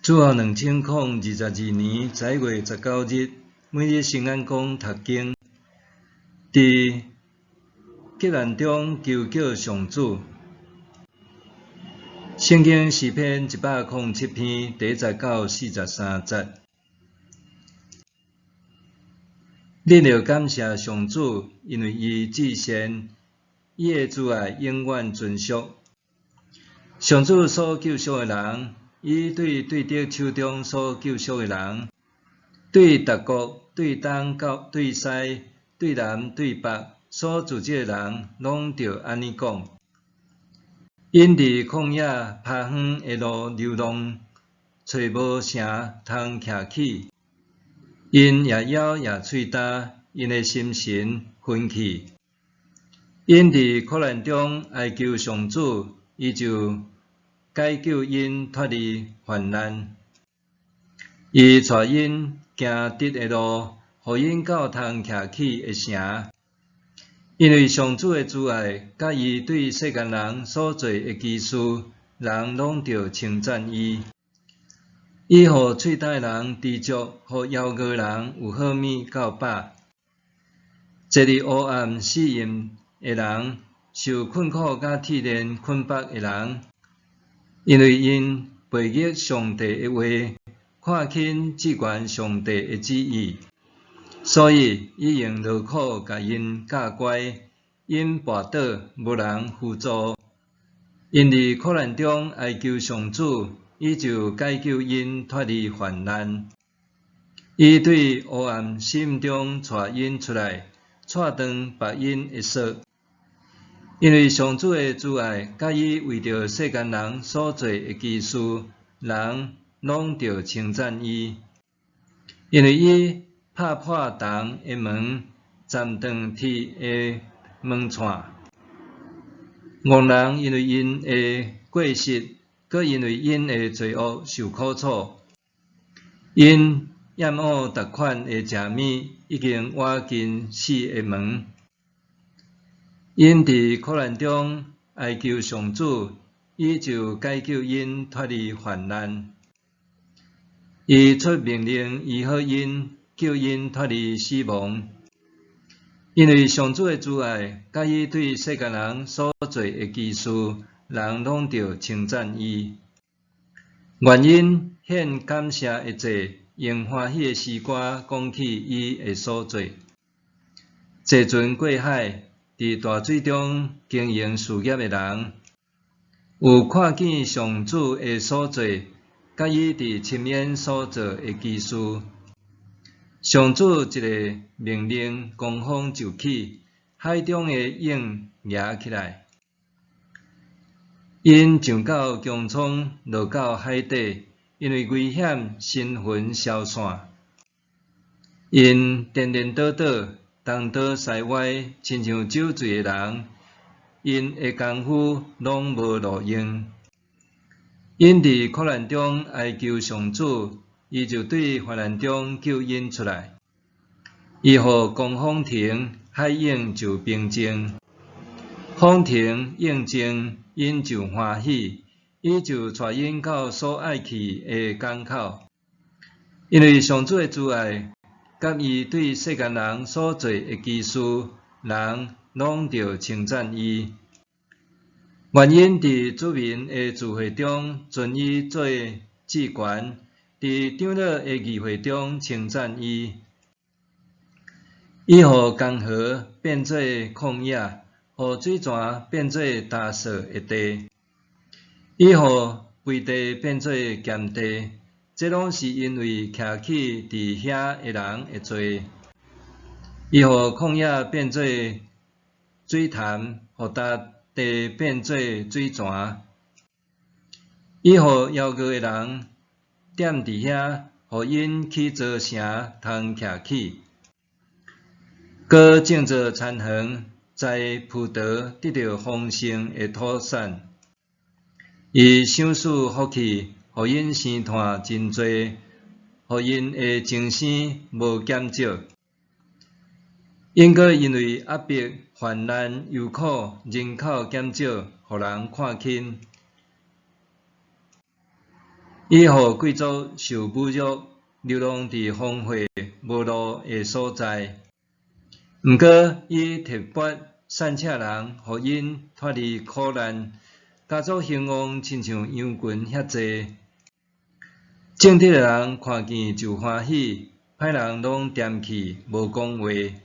主後2022年11月19日，每日聖安講讀經，佇急難中求叫上主。聖經詩篇107篇第一節到43節。恁著感謝上主，因為伊至善，伊的慈愛永遠存續。上主所救贖的人，伊對對敵手中所救贖的人，對達國、對東到對西、對南對北所聚集的人，攏著按呢講。𪜶佇曠野拍遠的路流浪，揣無城通徛起。𪜶掖腰掖喙焦，𪜶的心神昏去。𪜶佇苦難中哀求上主，伊就解救𪜶脫離患難。伊帶𪜶行直的路，予𪜶到通徛起的城。因為上主的慈愛，佮伊對世間人所做的奇事，人攏著稱讚伊。伊予喙焦的人知足，予枵餓人有好物到飽。坐佇黑暗死蔭的人，受困苦佮鐵鏈捆縛的人，因為𪜶背逆上帝的話，看輕至懸上帝的旨意，所以伊用勞苦共𪜶教乖，𪜶跋倒，無人扶助。𪜶佇苦難中哀求上主，伊就解救𪜶脫離患難。伊對黑暗死蔭中帶𪜶出來，掣斷縛𪜶的索。因為上主的慈愛，佮伊為著世間人所做的奇事，人攏著稱讚伊。因為伊拍破銅的門，斬斷鐵的門掣。戇人因為𪜶的過失，閣因為𪜶的罪惡受苦楚。𪜶厭惡逐款的食物，已經倚近死的門。𪜶佇苦難中哀求上主，伊就解救𪜶脫離患難。伊出命令醫好𪜶，救𪜶脫離死亡。因為上主的慈愛，佮伊對世間人所做的奇事，人攏著稱讚伊。願𪜶獻感謝的祭，用歡喜的詩歌講起伊的所做。坐船過海，佇大水中經營事業的人，有看見上主的所做，佮伊佇深淵所做的奇事。上主一个命令，狂風就起，海中的湧夯起來。𪜶上到穹蒼，落到海底，因為危險，神魂消散。𪜶顛顛倒倒，東倒西歪，親像酒醉的人，𪜶的功夫攏無路用。𪜶佇苦難中哀求上主，伊就對患難中救𪜶出來。伊予狂風停，海湧就平靜。風停湧靜，𪜶就歡喜，伊就帶𪜶到所愛去的港口。因為上主的慈愛，佮伊對世間人所做的奇事，人攏著稱讚伊。願𪜶佇子民的聚會中尊伊做至懸，佇長老的議會中稱讚伊。伊予江河變做曠野，予水泉變做乾燥的地。伊予肥地變做鹹地，這攏是因為徛起佇遐的人的罪。伊予曠野變做水潭，予乾地變做水泉。伊予枵餓的人踮佇遐，予𪜶起座城通徛起。閣種做田園，栽葡萄，得著豐盛的土產。伊賞賜福氣，予𪜶生湠真濟，予𪜶的精生無減少。𪜶閣因為壓迫、患難、憂苦，人口減少，予人看輕。伊予貴族受侮辱，流浪佇荒廢無路的所在。毋過，伊提拔散赤人，予𪜶脫離苦難，家族興旺，親像羊群遐濟。正直的人看見就歡喜，歹人攏恬去無講話。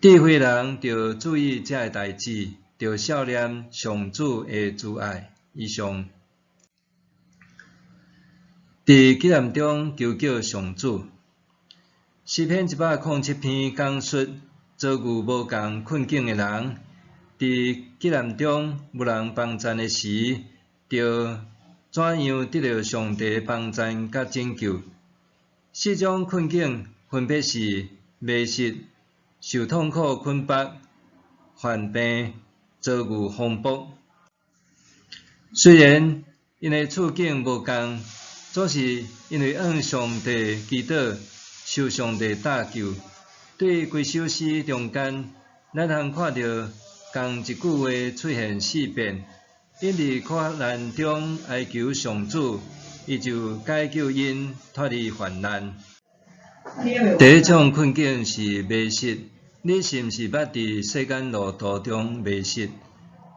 智慧人著注意這个代誌，著數念上主的慈愛。以上。佇急難中求叫上主。詩篇107篇講述遭遇無仝困境的人，佇急難中無人幫贊的時，著怎樣得著上帝幫贊佮拯救。四種困境分別是迷失、受痛苦捆縛、患病、遭遇風暴。雖然𪜶的處境無仝，總是因為向上帝祈禱，受上帝搭救。對規首詩中間，咱通看著仝一句話出現四遍。𪜶佇苦難中哀求上主，伊就解救𪜶脫離患難。第一種困境是迷失，你是毋是捌佇世間路途中迷失，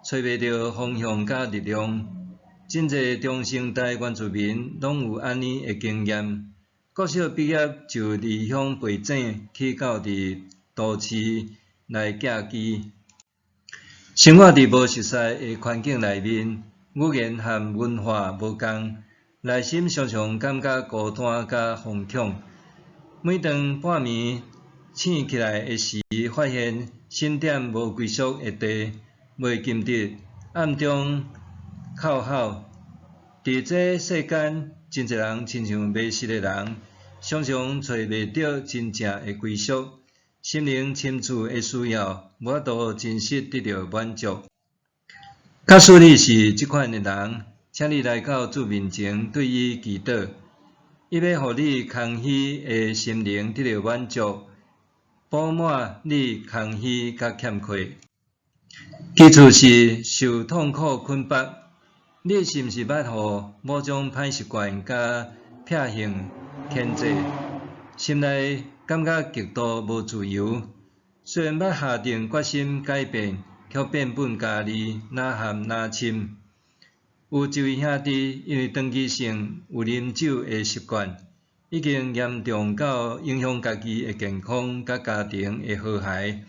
揣袂著方向佮力量？真濟中生代原住民攏有按呢的經驗。國小畢業就離鄉背井，去到佇都市來寄居，生活佇無熟似的環境內面，語言和文化無仝，內心常常感覺孤單佮惶恐。每當半暝醒起來的時，發現身踮無歸屬的地，袂禁得暗中哭吼。佇這世間，真濟人親像迷失的人，常常揣袂著真正的歸屬，心靈深處的需要無法度真實得著滿足。假使你是這款的人，請你來到主面前，對伊祈禱，伊欲予你空虛的心靈得著滿足，補滿你空虛佮欠缺。其次是受痛苦捆縛，你是毋是捌予某種歹習慣佮癖性牽制，心內感覺極度無自由？雖然捌下定決心改變，卻變本加厲，愈陷愈深。有一位兄弟，因為長期性有啉酒的習慣，已經嚴重到影響家己的健康佮家庭的和諧，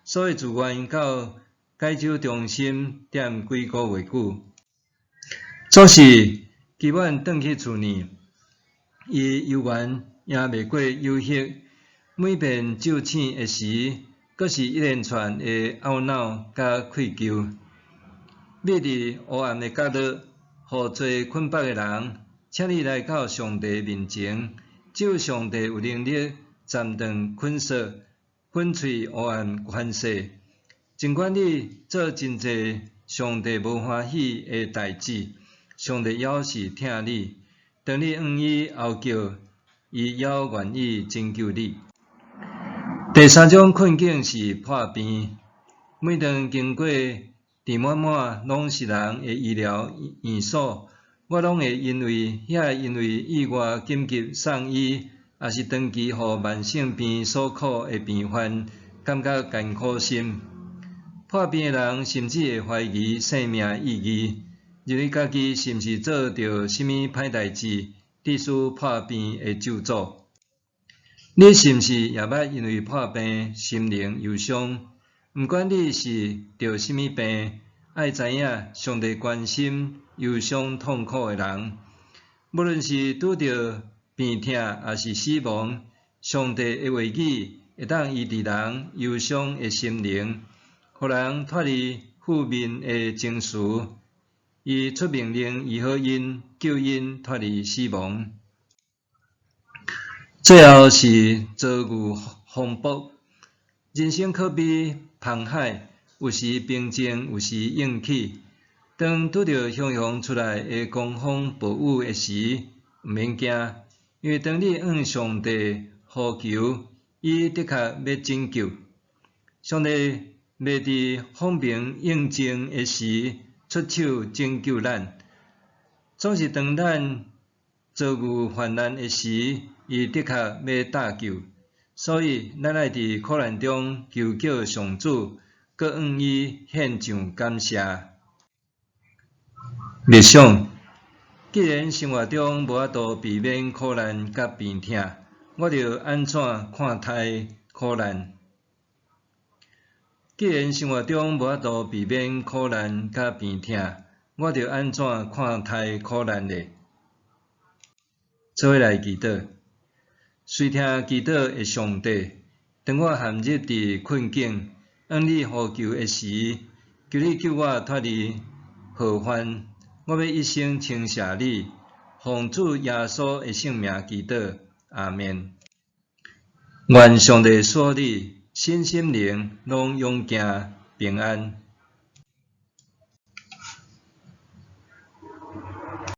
所以自願到戒酒中心踮幾个月久。總是期滿轉去厝呢，伊猶原贏袂過誘惑，每遍酒醒的時，閣是一連串的懊惱佮愧疚。覕佇黑暗的角落，予罪捆縛的人，請你來到上帝面前，只有上帝有能力斬斷捆鎖、粉碎黑暗權勢。儘管你做真濟上帝無歡喜的代誌，上帝猶是疼你。當你向伊哀叫，伊猶願意拯救你。第三種困境是破病。每當經過填滿滿攏是人的醫療院所，我攏會因為遐个因為意外緊急送醫，抑是長期予慢性病所苦的病患，感覺艱苦心。破病的人甚至會懷疑生命的意義，認為家己是毋是做著啥物歹代誌，致使破病的咒詛。你是毋是也捌因為破病心靈憂傷？毋管你是著啥物病，愛知影上帝關心憂傷痛苦的人，無論是拄著病痛，抑是死亡，上帝的話語會當醫治人憂傷的心靈，予人脫離負面的情緒。伊出命令醫好𪜶，救𪜶脫離死亡。最後是遭遇風暴，人生可比帆海，有時平靜，有時湧起。當拄著洶湧出來的狂風暴雨的時，毋免驚，因為當你向上帝呼求，伊的確欲拯救。上帝袂佇風平浪靜的時出手拯救咱。總是當咱遭遇患難的時，伊的確欲搭救。所以，咱愛佇苦難中求叫上主，閣向伊獻上感謝。默想，既然生活中無法度避免苦難佮病痛，我著按怎看待苦難？既然生活中無法度避免苦難佮病痛，我著按怎看待苦難呢？做伙來祈禱，垂聽祈禱的上帝，當我陷入佇困境，向你呼求的時，求你救我脫離禍患。我欲一生稱謝你，奉主耶穌的聖名祈禱，阿們。願上帝賜予你身心靈攏勇健平安。